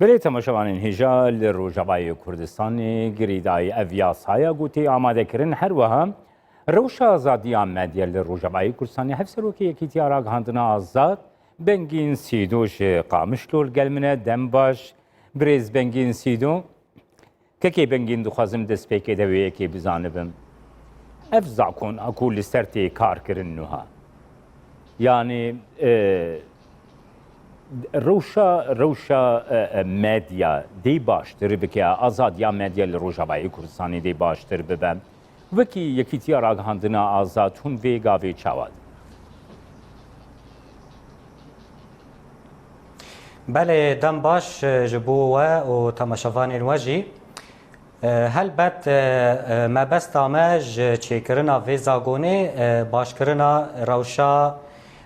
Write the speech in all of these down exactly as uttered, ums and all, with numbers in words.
Belê, temaşevanên hêja li Rojavayê Kurdistanê girêdayî ev yasaya ku tê amadekirin, her wiha rewşa azadiya medya li Rojavayê Kurdistanê. Hevserokê Yekîtiya Ragihandina Azad Bengîn Sîdo ji Qamişlo li gel min e. Dem baş, birêz Bengîn Sîdo. Kekê Bengîn, dixwazim destpêkê de wê yekê bizanibim. Ev zakon a ku li ser tê kar kirin nuha, yanî, e, rewşa, rewşa, e, e, medya dê baştir bike, azadiya medya li Rojavayê Kurdistanê dê baştir bibe. Wekî Yekîtiya Ragihandina Azad hûn vê gavê çawa dibin? Belê, dem baş, e, ji bo we û temaşevanên we jî. E, helbet, e, e, mebesta me ji çêkirina vê zagonê, e, başkirina rewşa,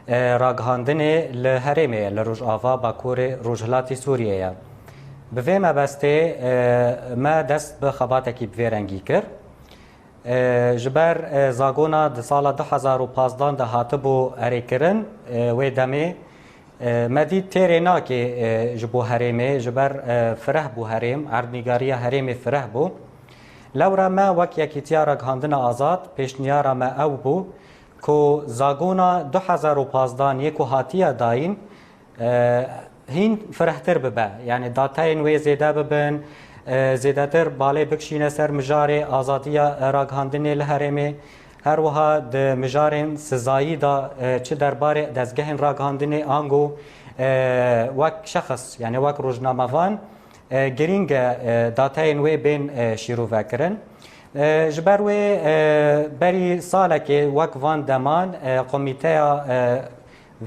e, ragihandinê li herêmê ye, li Rojava Bakurê Rojhilatî Sûriyê ye. Bi vê mebestê, e, me dest bi xebatekî bi vê rengî kir. E, ji ber, e, zagona di sala du hezar û pazdeh de hatibû erêkirin, e, wê demê, e, me dît têrê nake, e, ji bo herêmê, ji ber, e, fireh bû herêm, erdnîgariya herêmê fireh bû. Lewra me wek Yekîtiya Ragihandina Azad, pêşniyara me ew bû ku zagona du hezar û pazdeh yê ku hatiye dayîn, e, hîn firehtir bibe. Yanî dateyên wê zêde bibin, e, zêdetir balê bikişîne ser mijarê azadiya ragihandinê li herêmê. Her wiha di mijarên sizayî de, e, çi derbarê dezgehên ragihandinê ango, e, wek şexs, yanî wek rojnamevan, e, girîng e, e, dateyên wê bên, e, şîrove kirin. E, ji ber wê, e, berî salekê wek van deman, e, komîteya, e,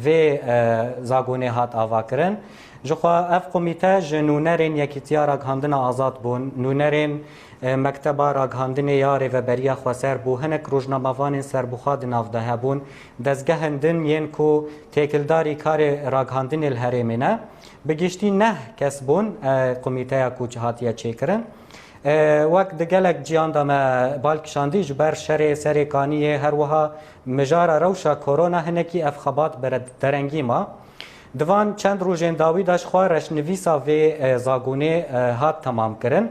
vê, e, zagonê hat avakirin. Jixwe ev komîte ji nûnerên Yekîtiya Ragihandina Azad bûn, nûnerên, e, Mekteba Ragihandinê ya Rêveberiya Xweser bû, hinek rojnamevanên serbixwe di nav de hebûn, dezgehên din yên ku têkildarî karê ragihandinê li herêmê ne. Bi giştî neh kes bûn, e, komîteya ku hatiye çêkirin. E, wek di gelek ciyan de me bal kişandî, ji ber şerê Serê Kaniyê, her wiha mijara rewşa korona hinekî ev xebat bere-, derengî ma. Di van çend rojên dawî de jixwe reşnivîsa vê, e, zagonê, e, hat temam kirin.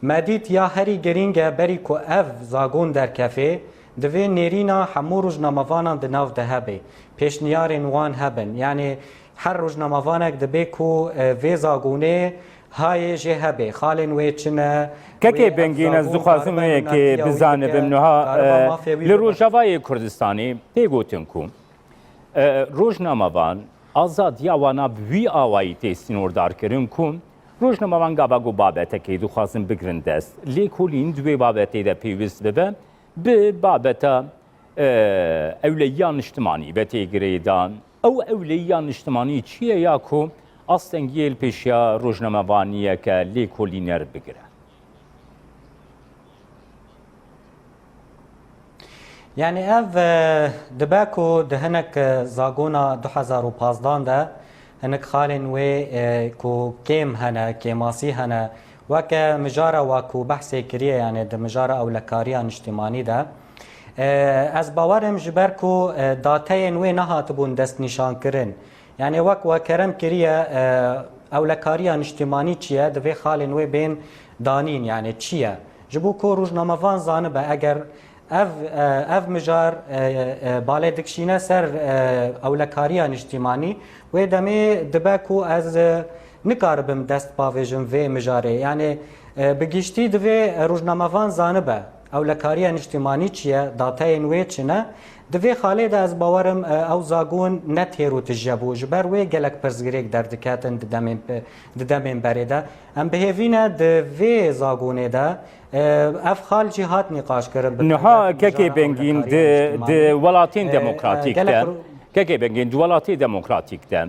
Me dît ya herî girîng e berî ku ev zagon derkefê, divê nêrîna hemû rojnamevanan di nav de hebe. Pêşniyarên wan hebin. Yanî her rojnamevanek dibe ku, e, vê zagonê hayê jê hebe. Xalên wê çi ne? Kekê Bengîn, ez dixwazim wê yekê bizanibim. Niha, e, li Rojavayê Kurdistanê tê gotin ku, e, rojnamevan azadiya wana bi wî awayî tê sînordarkirin ku rojnamevan gava ku babetekê dixwazin bigirin dest, lêkolîn di wê babetê de pêwist bibe, bi babeta, e, ewleyiya niştimanî ve tê girêdan. Ew ewleyiya niştimanî çi ye ya ku astengiyê li pêşiya rojnamevaniyeke lêkolîner bigire? Yanî ev, e, dibe ku di hinek, e, zagona du hezar û pazdeh de hinek xalên wê, e, ku kêm hene, kêmasî hene, weke mijara wa ku behsê kiriye, yanî di mijara ewlekariya niştimanî de, e, ez bawer im ji ber ku, e, dateyên wê nehatibûn destnîşankirin. Yanî wek we kerem kiriye, e, ewlekariya niştimanî çi ye? Divê xalên wê bên danîn, yanî çi ye? Ji bo ku rojnamevan zanibe, eger ev, e, ev mijar, e, e, balê dikişîne ser, e, ewlekariya niştimanî, wê demê dibe ku ez, e, nikaribim dest bavêjim vê mijarê. Yanî, e, bi giştî divê rojnamevan zanibe ewlekariya niştimanî çi ye, dateyên wê çi ne. Di vê xalê de ez bawerim, e, ew zagon ne têr û tije bû. Ji ber wê gelek pirsgirêk derdiketin di demên pe-, di demên berê de. Em bi hêvî ne di vê zagonê de, e, ev xal jî hat nîqaşkirin. Niha kekê Bengîn, di, di welatên, e, demokratîk de, kekê Bengîn, di welatê demokratîk de,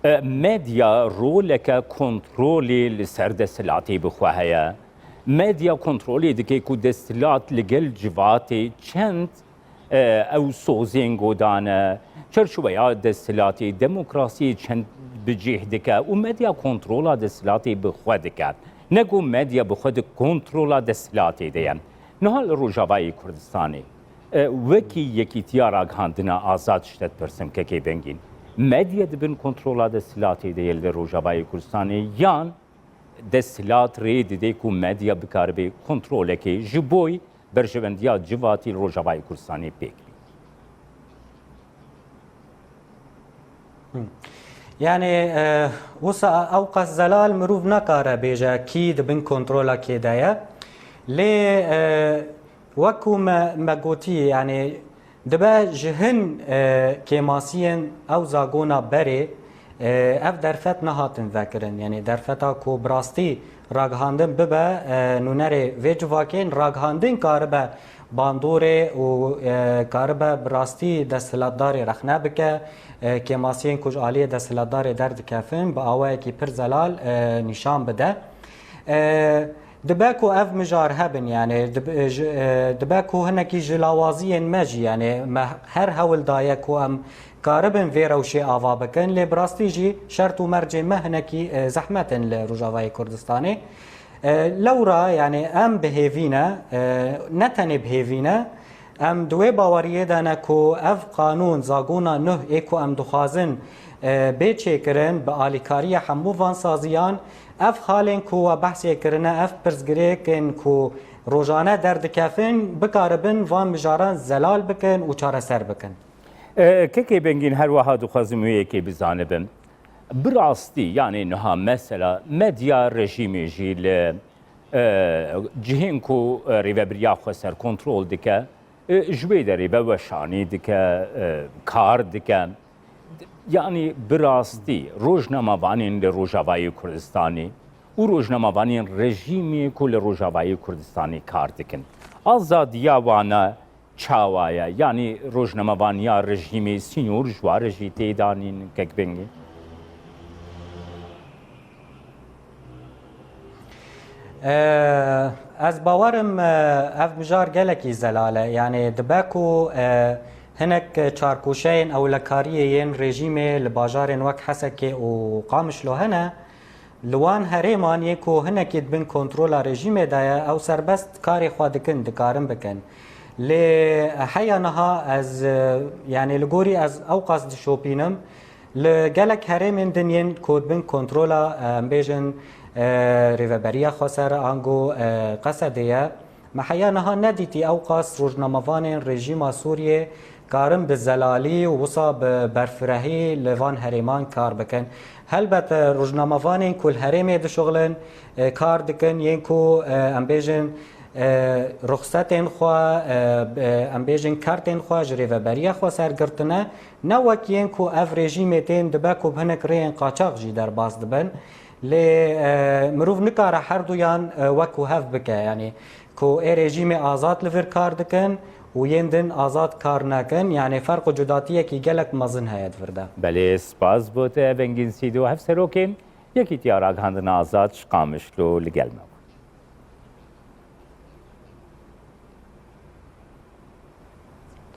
e, medya roleke kontrolê li ser desthilatê bi xwe heye. Medya kontrolê dike ku desthilat li gel civatê çend, e, ew sozên godane, çerçoveya desthilatê, demokrasiyê çend bi cih dike û medya kontrola desthilatê bi xwe dike. Ne ku medya bi xwe di kontrola desthilatê de ye. Niha li Rojavayê Kurdistanê, e, wekî Yekîtiya Ragihandina Azad ji te dipirsim, kekê Bengîn. Medya di bin kontrola desthilatê de ye li Rojavayê Kurdistanê yan desthilat rê dide ku medya bikaribe kontrolekê ji boy berjewendiya civatî li Rojavayê Kurdistanê pêk bî. Yani e, wisa ew qas zelal mirov nakare bêje kî di bin kontrola kê de ye. Lê e, wek ku me, me gotî, yani dibe ji hin e, kêmasiyên ew zagona berê e, ev derfet nehatin vekirin. Yani derfeta ku bi rastî ragihandin bibe e, nûnerê vê civakên ragihandin karibe bandorê û e, karibe bi rastî desthilatdarê rexne bike, e, kêmasiyên ku ji aliyê desthilatdarê derdikevin bi awayekî pir zelal e, nîşan bide. E, Dibe ku ev mijar hebin, yani dib- e, ji- e, dibe ku hinekî ji lawaziyên me jî, yani me her hewl daye ku em karibin vê rewşê ava bikin, lê bi rastî jî şert û mercên me hinekî e, zehmet in li Rojavayê Kurdistanê. E, lewra yani em bi hêvî ne, e, ne tenê bi hêvî ne, em di wê baweriyê de ne ku ev qanûn, zagona nuh ê ku em dixwazin e, bê çêkirin bi alîkariya hemû van saziyan, ev xalên ku we behsê kirine, ev pirsgirêkên ku rojane derdikevin, bikaribin van mijaran zelal bikin û çareser bikin. E, Kekê Bengîn, her wiha dixwazim wê yekê bizanibim. Bi rastî, yani niha mesela medya rejîmê jî li e, cihên ku e, rêvebiriya xweser kontrol dike, e, ji wê derê veweşanî dike, e, kar dike. Yani bi rastî rojnamevanên li Rojavayê Kurdistanê û rojnamevanên rejîmê ku li Rojavayê Kurdistanê kar dikin, azadiya wana çawa ye? Yanî rojnamevaniya rejîmê sînor ji wa re jî tê danîn, Kek Bengî? E, Ez bawerim e, ev mijar gelekî zelal e. Yani dibe ku e, hinek çarkoşeyên ewlekariyê yên rejîmê li bajarên wek Hesekê û Qamişlo hene, li wan herêman yê ku hinekî di bin kontrola rejîmê de ye, ew serbest karê xwe dikin, dikarin bikin. Lê heya niha ez, e, yani li gorî ez ew qas dişopînim, li gelek herêmên din yên ku di bin kontrola, e, em bêjin, e, Rêveberiya Xweser ango e, Qesedê ye. Me heya niha nedîtî ew qas rojnamevanên rejîma Sûriyê karin bi zelalî û wisa bi berfirehî li van herêman kar bikin. Helbet e, rojnamevanên ku li herêmê dişuxulin, e, kar dikin, yên ku e, em bêjin e, ruxsetên xwe, e, e, em bêjin kertên xwe ji Rêveberiya Xweser girtine, ne wek yên ku ev rejîmê tên dibe ku bi hinek rêyên qaçax jî derbas dibin. Lê e, mirov nikare herduyan e, wek û hev bike. Yani ku ê rejîmê azad li vir kar dikin û yên din azad kar nakin, yani ferq û cudatiyekî gelek mezin heye di vir de. Belê, spas bo te, Bengîn Sîdo, Hevserokê Yekîtiya Ragihandina Azad ji Qamişlo li gel me bû.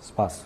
Spas.